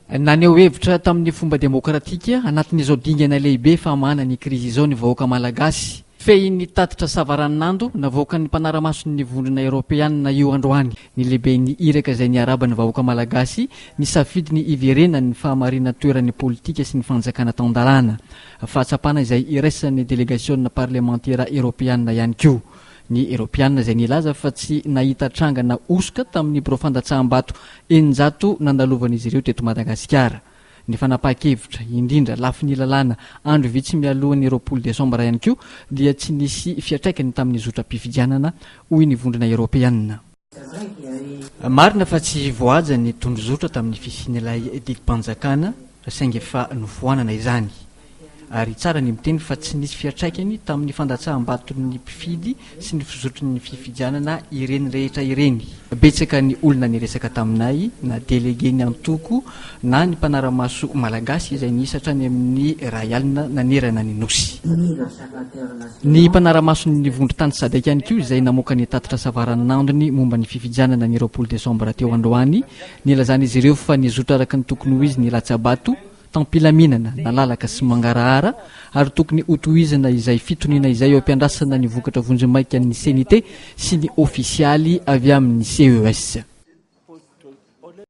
Naneho hevitra tamin'ny fomba demokratika anatin'izao dingana lehibe famahana ny krizy izao ny vahoaka malagasy. Fehin'ny tatitra savaranonando navoakan'ny mpanara-mason'ny Vondrona Eoropeanina io androany ny lehiben'ny iraka izay niarahaba ny vahoaka malagasy nisafidy ny hiverenan'ny fahamarinan-toeran'ny politika sy ny fanjakana tan-dalàna. Fahatsapana izay iraisan'ny delegasiona parlemantera eoropeanina ihany koa. Ny Eoropeanina izay nilaza fa tsy nahita trangana hosoka tamin'ny birao fandatsaham-bato 600 nandalovan'izy ireo teto Madagasikara. Ny fanapahan-kevitra, indrindra lafiny lalàna, andro vitsy mialohan'ny 20 desambra ihany koa dia tsy nisy fiantraikany tamin'ny zotram-pifidianana, hoy ny Vondrona Eoropeanina. Marina fa tsy voahaja ny tondrozotra tamin'ny fisian'ilay didim-panjakana saingy efa nofoanana izany. Ary tsara ny miteny fa tsy nisy fiantraikany tamin'ny fandatsaham-baton'ny mpifidy sy ny fizotry ny fifidianana ireny rehetra ireny. Betsaka ny olona niresaka taminay, na delege-n'ny antoko na ny mpanara-maso malagasy izay niisa hatrany amin'ny iray alina nanerana ny Nosy. Ny mpanara-mason'ny vondron-tany Sadec ihany koa izay namoaka ny tatitra savaranonandony momba ny fifidianana ny 20 desambra teo androany, nilazan'izy ireo fa nizotra araka ny tokony ho izy ny latsa-bato, tam-pilaminana, nalalaka sy mangarahara ary tokony hotohizana izay fitoniana izay eo am-piandrasana ny vokatra vonjimaika ny Ceni-T sy ny ofisialy avy amin'ny CES.